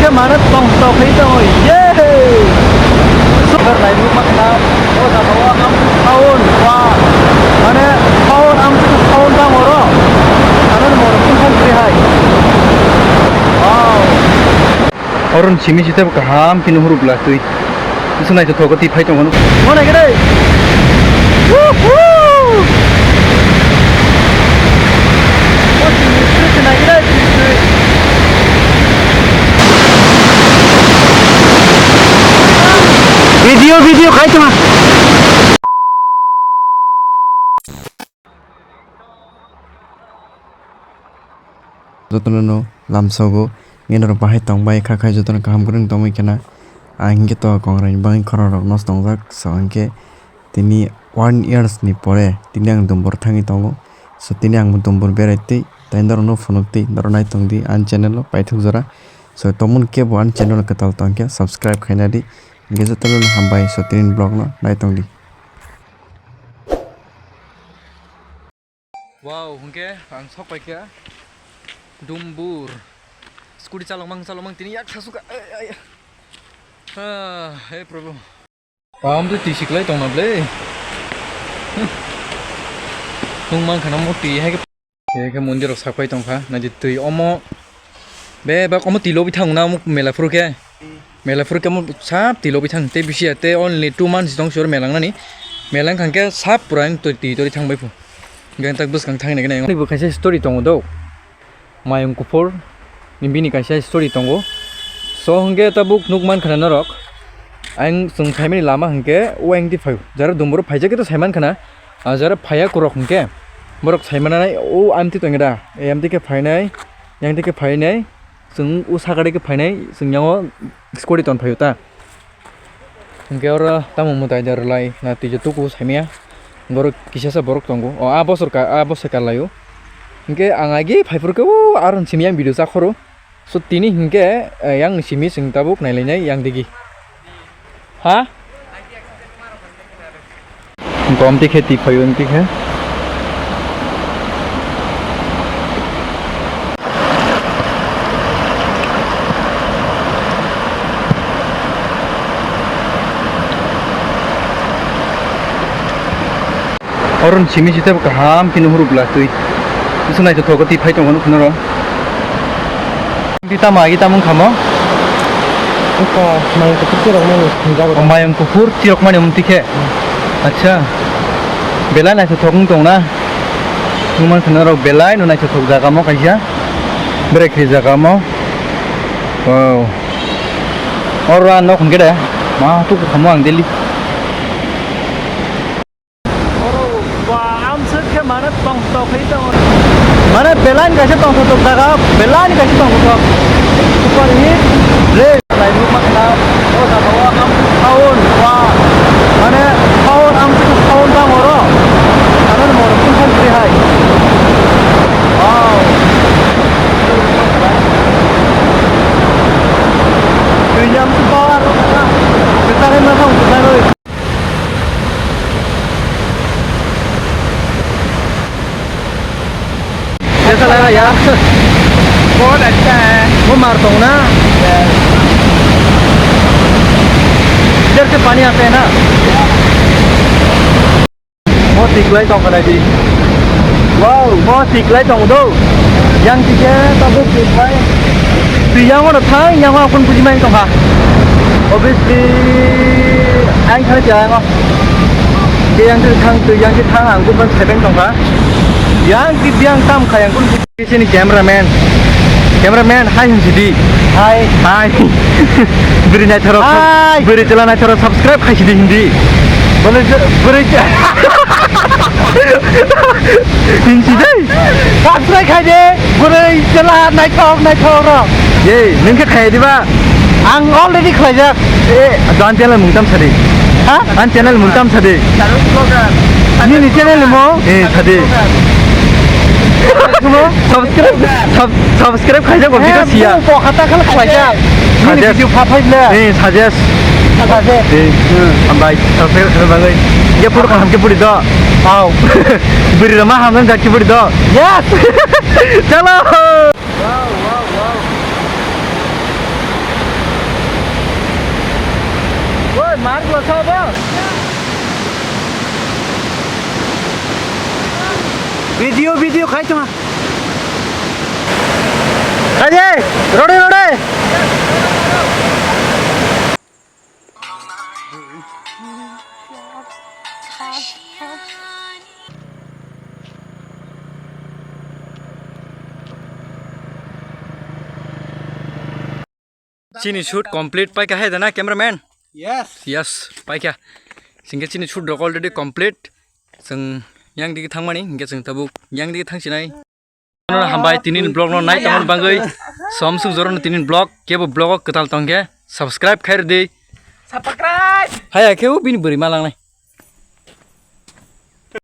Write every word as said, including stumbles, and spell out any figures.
Mane tong tong khe tongo, ye! Super lai nuk ma khna, o jaga o ang town, wa, mane town, ang town tang oro, ano ni moro phun phun kri hai. Wow. Oro ni simi sitebo kaham khe nuhuru bwla twi. Bwswk naithothok khe twi phai tongo. Mo nai khe dai. Woohoo! Mo simi sitebo khe nai khe dai, twi twi. Video, video khai tongma. Jotono no lamsogo, ngenarok bahai tongbai kha khai jotono kaham kwrwng tongwi khena. Ang hinkhe to kongrai ni bagwi khorang rok nosto wngjak, so hinkhe tini one years ni pore tini ang Dumbur thangwi tongo. So tini ang bo Dumbur berai twi tai norok no phunuk twi norok nai tong di ani channel o paithak jora. So tongmani kebo ani channel o kwtal tong khe subscribe khaina di. Hinkhe jotono no hambai, so tini vlog no nai tong di. Wow, hwnkhe ang sok paikha Dumbur. Scooty chalokmang chalokmang tini yak sasuka. Ai, ai. Ah, he Prabhu. Pam tu tisi kwlai tongna ble. Nung man khana mo twi hai khe. He khe mondir rok sapai tongkha. Naidi twi omo. Be bak omo twi lobwi thang na omo mela phuru khe. Mela phuru khe mo sap twi lobwi thang tei bisi ya tei only two months tong sir mela wngnani. Mela wngkha khe sap pura ang twi twi thang bai phu. Hwnkhe tak bwskang thang nai khe nai. Bo kaisa story tongo do. Mayung kuphur ni bini kaisa story tongo. So hwnkhe tabuk nuk man khana norok. Ang chwng phaimani lama hwnkhe o ang twi phaio. Jara Dumbur phaijak khe to saiman khana. Ah, jara phaiya kurok hwnkhe borok saimananai o amtwi tongda. E amtwi khe phainai, yang twi khe phainai. Chwng o sakari khe phainai, chwng yango scooty ton phaio ta. Hwnkhe oro tamo mwtai da rwlai na twi tuku saimaya. Borok kisasa borok tongo. O, a bosor ka, a bosor ka laio. Hwnkhe ang agi phaiphuru khe o aron simi yang video chakhoro. So tini hwnkhe, eh, yang simi chwng tabuk nailainai yang digi. Ha? Gom tikhe, tikhoyun tikhe. Oron simi sitebo kaham khe nuhuru bwla twi. Bwswk naithothok khe twi phai tongo nukha norok. Twi tamo agi tamo wngkha mo? Wngkha mayung kuphur tirokmani jaga. O, mayung kuphur tirokmani omo twi khe? Hmm. Acha. Belai naithothok wng tong na? Nukmankha norok belai no naithothok jaga mo kaisa. Berai khe jaga mo. Wow. Oro ang nok hwnkhe de. Ma tuku khamu ang daily. Oro ba amswk khe mane tong tong khe tongo. Mane belai ni kaisa tong tong jaga, belai ni kaisa tong tong. Super hit. Re, lai nuk ma khna, o jaga o ang town, wa, mane town, amswk town tang oro. Ano ni moro phun phun kri hai. Wow. Twi ni amswk power. Kwchangwi ma thang kwchangwi. कैसा लगा यार? बहुत अच्छा है। वो मार तो ना। इधर से पानी आता है ना। Mo tiklai tong kha nai di. Wow, mo tiklai tong do. Yang tike tabuk tiklai. Twi yang ono thang, yang o akun buji mai tong kha. Obviously, ang thang ti yang o. Ke yang ti thang, twi yang ti thang, ang kun ban sebeng tong kha. Yang ti biang tam kha, yang kun. Sini cameraman. Cameraman, hai hwn sidi. Hai. Hai. Bwrwi naithorok. Hai. Bwrwi chwla naithorok subscribe khai sidi hindi. Bwrwi chw-, bwrwi chw-, hinsi dei. Subscribe khai de. Bwrwi chwla naithok naithok rok. Ye, nung khe khai diba? Ang already khlaijak. Eh, dan channel mung tam sadi. Ha? An channel mung tam sadi. Nini channel mo? Eh, sadi. Subscribe, sub-, subscribe khaijak bo video siya. Bo hata khala khlaijak. Nini video pha phai bla. Eh, suggest. Suggest. Eh, hambai. Subscribe khaijak bagwi. Ye puro kaham khe puri do. Wow. Bwrwi rama hamjak khe puri do. Yes. Chalo. Wow, wow, wow. Video, video khai tongma. Khaide, rode, rode. Chini shoot complete paikha hai dana, cameraman? Yes. Yes, paikha. Singke chini shoot rok already complete. Chwng yang digi thangmani, hingke chwng tabuk yang digi thangsinai. Hambai tini ni vlog no nai tongmani bagwi. Somsuk joro no tini ni vlog, kebo vlog o kwtal tongkhe subscribe khairwdi. Subscribe. Haya khe o bini bwrwi malangnai.